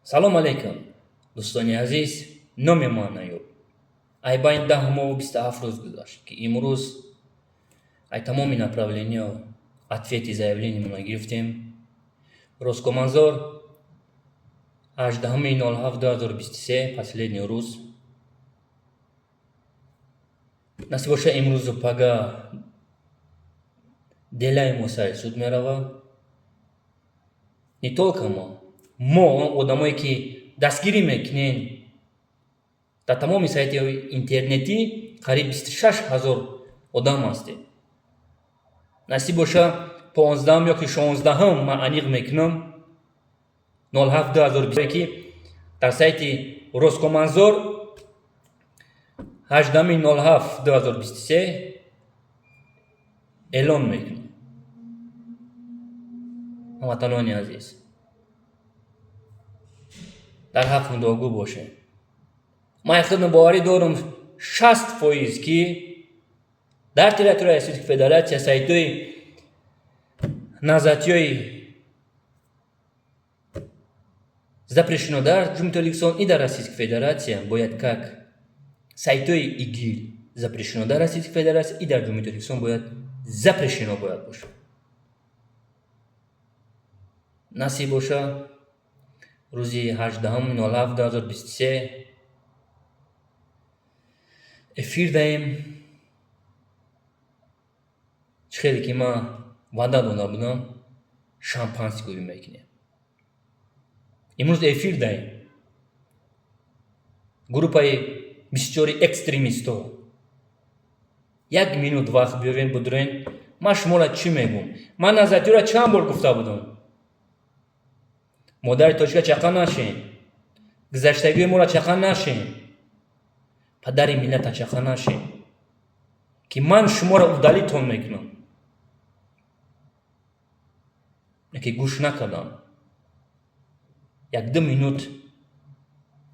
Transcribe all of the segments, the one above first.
Салом алейкум, дӯстони азиз. Номи ман Аюб. Ай байни 10 моҳу 27 рӯз гузашт, ки имрӯз ай тамоми направления ответи заявлениямонро гирифтем. Роскомнадзор 18.07.2023, последний рӯз. Насиб боша, имрӯзу пага делаи мо сари суд мерава. Не только мо, он одамое, ки дастгирӣ мекунем, дар тамоми сайтҳои интернетӣ қариб 26 000 одам ҳастем. Насиб боша, 15-ам ё ки 16-ҳам, ман аниқ мекунам, 07 ки дар сайти Роскомнадзор 18.07.2023 эълон мекунам. Ҳамватанони азиз, дар ҳақ мудогӯ бошем. Ман худам боварӣ дорам 60%, ки дар территорияи Российской Федерация сайтҳои назатиёи запрещено дар Ҷумҳурии Тоҷикистон и дар Российской Федерация бояд, как сайтҳои ИГИЛ запрещено дар Российской Федерация и дар Ҷумҳурии Тоҷикистон бояд запрещено бояд бошад. Насиб боша, рӯзи 18.07.2023 эфир даем. Чӣ хеле ки ман ваъда дода будам, шампанский гӯӣ мекунем. Имрӯз эфир даем. Группаи бисёри экстремистҳо, як минут вақт биёвен, будурен. Ман шуморо чӣ мегӯм? Ман назатиёро чанд бор гуфта будам: модари тоҷика чақа нашен, гузаштагии моро чақа нашен, падари миллата чақа нашен, ки ман шуморо удалитон мекунам. Яке гӯш накардам. Якду минут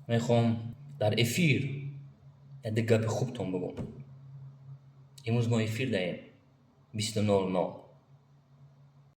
мехоҳам дар эфир якду гапи хубтон бигӯм. Имрӯз мо эфир даем 20:00.